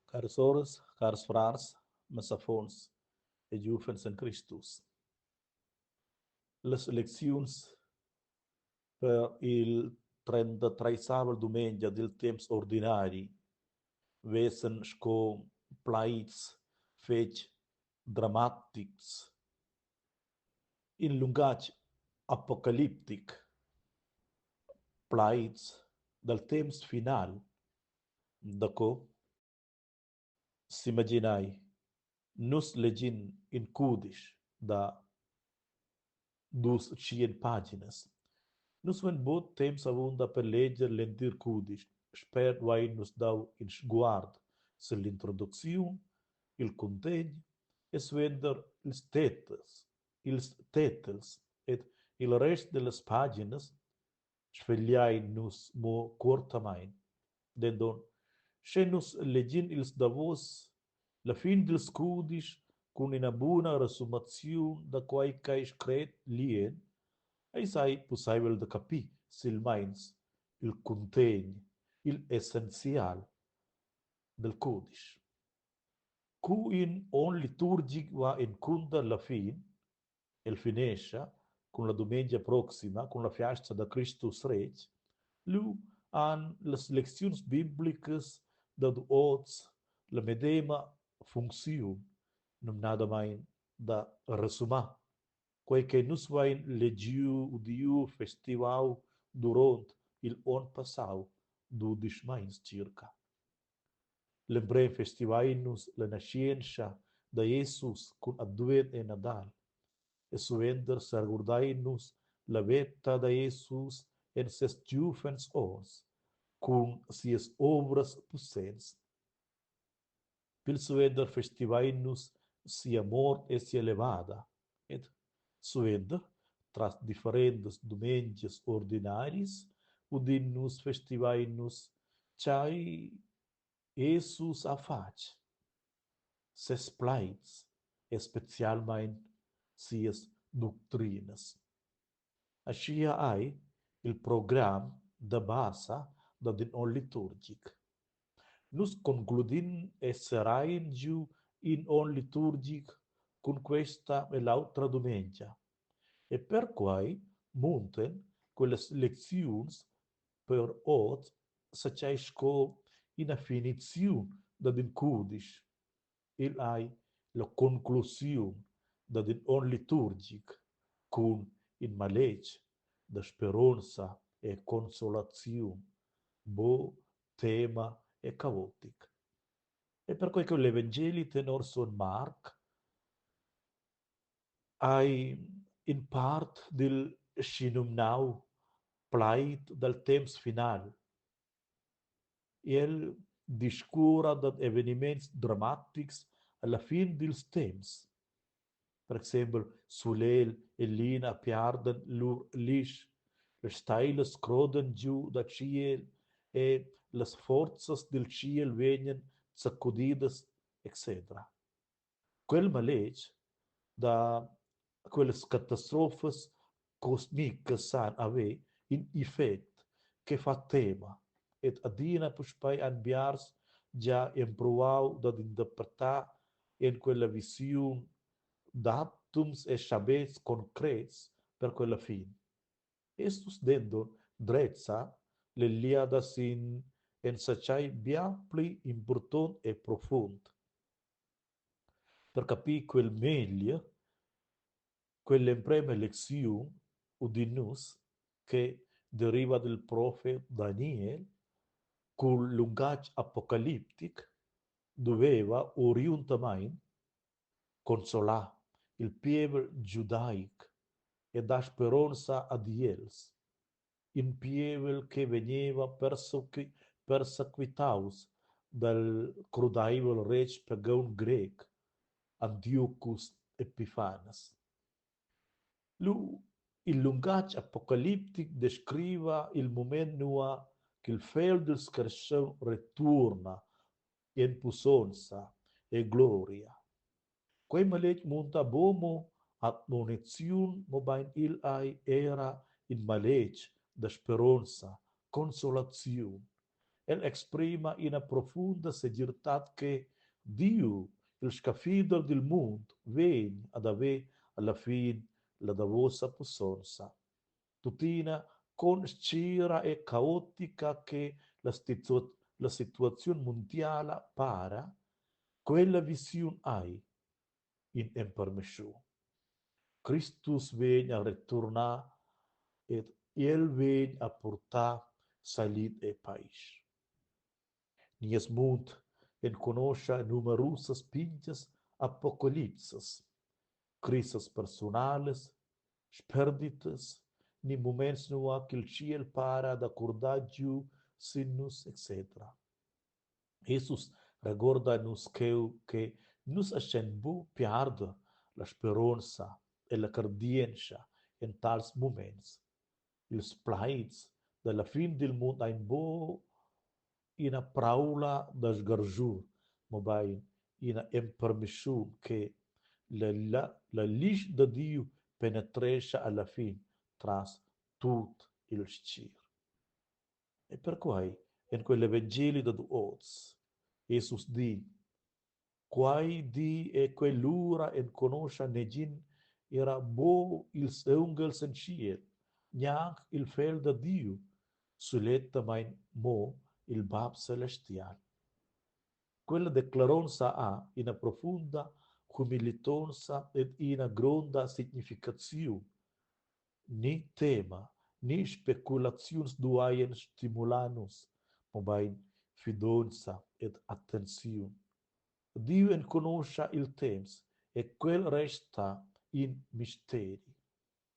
Caras soras, cars frars, mes affons e giuvens en Cristus. Las lecziuns per il trentatreisavel dumengia dil temps ordinari vesan sco plaids fetg dramatics, in lungatg apocaliptic, plaids dal temps final. Daco? S'imaginai, nus legin in cudisch da dus tschien paginas. Nus vein buc temps avunda per leger l'entir cudisch. Spert vein nus dau in sguard sill'introducziun, il cuntegn e suenter ils tetels, ils tetels ed il rest dallas paginas sfegliain nus mo cuortamein. Denton, sche nus legin ils davos la fin dils cudischs cun ina buna resumaziun da quei ch'ei scret lien, eis ei pusseivel da capir silmeins il cuntegn, igl essenzial dil cudisch. Cu in onn liturgic va encunter la fin, El finescha cun la dumengia proxima, cun la fiasta da Cristus retg, lu han las lecziuns biblicas dad oz la medema funcziun, numnadamein da resumar quei che nus vein legiu, udiu, festivau duront igl onn passau, dudisch meins circa. L'emprem festivein nus la naschientscha da Jesus cun advent e Nadal e suenter seregurdein nus la veta da Jesus en ses giuvens onns cun sias ovras pussents. Pilsuenter festivein nus sia mort e sia levada ed suenter tras differentas dumengias ordinaris udin nus festivein nus tgei Jesus ha fatg, ses plaids e specialmein sias ductrinas. Aschia ei il program da basa dad in onn liturgic. Nus concludin e serrein giu in onn liturgic cun questa e l'autra dumengia. E perquei munten quellas lecziuns per oz zatgei sco ina finiziun dad in cudisch. Igl ei la conclusiun dad in onn liturgic cun in maletg da speronza e consolaziun, buc tema e caotic. E perquei che l'evangeli tenor son Marc ei in part dil schinumnau plaid dal temps final. El discuora dad eveniments dramatics alla fin dils temps. Per exempel sulegl e lina piardan lur glisch, las steilas crodan giu da tschiel e las forzas dil tschiel vegnan zaccudidas etc. Quel maletg da quellas catastrofas cosmicas san haver in effect che fa tema ed adina puspei han biars gia empruau dad interpretar en quella visiun datums e schabetgs concrets per quella fin. Estus denton drezza l'egliada sin enzatgei bia pli impurtont e profund. Per capir quel meglier, quell'emprema lecziun udin nus che deriva dil profet Daniel cul lungatg apocaliptic duveva oriuntamein consolar il pievel giudaic e dar speronza ad els. In pievel che vegneva persequitaus dal crudaivel retg pagaun grec Antiochus Epiphanes. Lu il lungatg apocaliptic descriva il mument nua ch'il fegl dil scarschaun retuorna en pussonza e gloria. Quei maletg munta buc mo admoniziun, mobein igl ei era in maletg da speronza, consolaziun. El exprima ina profunda segirtad che Diu, il scaffider dil mund, vegn ad haver alla fin la davosa pussonza. Tuttina con stgira e caotica che la, la situaziun mundiala para, quella visiun ei in empermischun. Cristus vegn a returnar ed el vegn a purtar salit e paisch. Nies mund enconoscha numerusas pintgas apocalipsas, crisas persunalas, sperditas, ni muments nua ch'il tschiel para da curdar giu sin nus, etc. Jesus regorda nus cheu che nus astgein buc piarder la speronza e la cardientscha en tals muments. Ils plaids dalla fin dil mund ein buc ina praula da sgarschur, mobein ina empermischun che la, la, la glisch da Diu penetrescha alla fin tras tut il stgir. E perquai en quel evangeli dad oz, Jesus di, Quai di e quell'ura enconoscha negin era buc ils aunghels en tschiel, gnanc il Fegl da Diu, sulettamain mo il Bab celestial. Quella declaronza ha ina profunda humilitonza ed ina gronda significaziun. Ni tema ni speculaziuns duaien stimular nus, mobein fidonza ed attenziun. Diu enconoscha il temps e quel resta in misteri.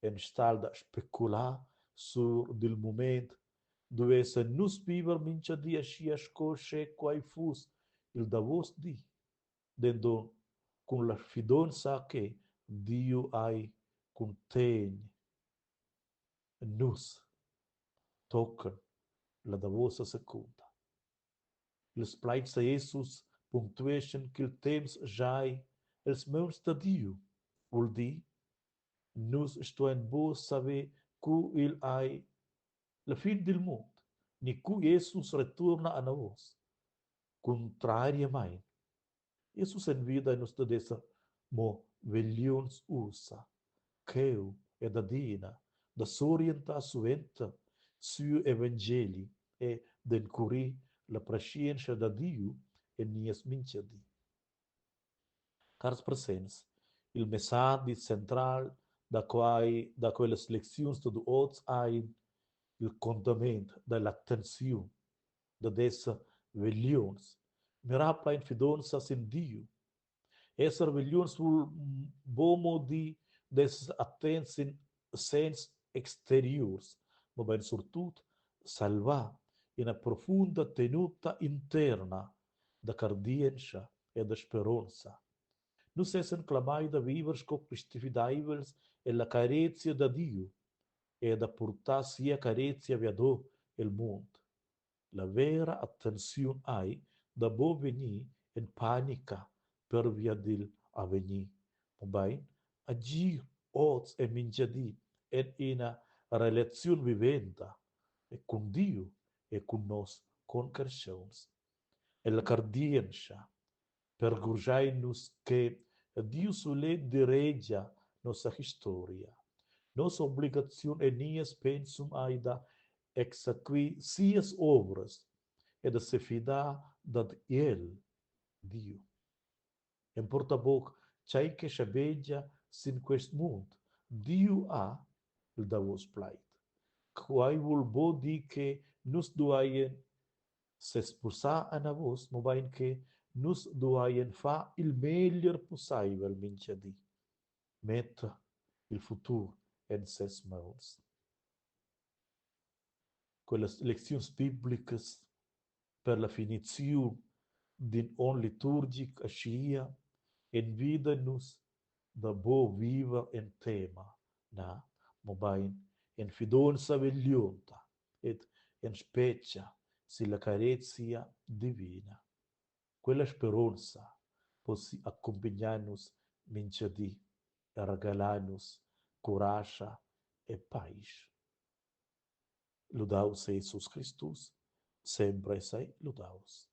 Enstagl da specular sur dil mument duessen nus viver mintga di aschia sco sche quei fuss il davos di. Denton cun la fidonza che Diu ei cuntegn nus tochen la davosa secunda. Ils plaids da Jesus punctueschan ch'il temps giai els mauns da Diu, vul dir, nus stuein buc saver cu igl ei la fin dil mund, ni cu Jesus returna anavos. Cuntrariamain, Jesus envida nus dad esser mo vegliuns ussa, cheu ed adina, da s'orientar suenter siu evangeli e d'encurir la preschientscha da Diu en nies mintgadi. Cars presents, il messadi central da quai da quellas lecziuns dad oz ein il condament dall'attenziun dad esser vegliuns, mirar plein fidonza sin Diu. Esser vegliuns vul buc mo dir d'esser attents sin segns exteriurs, mobein surtut salvar ina profunda tenuta interna da cardientscha e da speronza. Nus essan clamai da viver sco cristifideivels ella carezia da Diu e da purtar sia carezia viado el mund. La vera attenziun ei da buc vegnir en panica pervia digl avegnir, mobein agir oz e mintgadi en ina relaziun viventa e cun Diu e cun nos concarstgauns. Ella cardientscha pergurgein nus che Diu sulet diregia nossa historia. Nossa obligaziun e nies pensum ei da exequir sias ovras e da sefidar dad el, Diu. Emporta buc tgei che schabegia sin quest mund, Diu ha il davos plaid. Quei vul buc dir che nus dueien sespusar anavos, mobein che nus dueien far il meglier pusseivel mintga di. Metter il futur en ses mauns. Quellas lecziuns biblicas per la finiziun d'in onn liturgic aschia envida nus da buc viver en tema, na, mobein en fidonza veglionta ed en spetga silla carezia divina. Quella speronza possi accumpignar nus mintga di e regalar nus curascha e paisch. Ludaus Jesus Cristus. Sempre sei lodaus.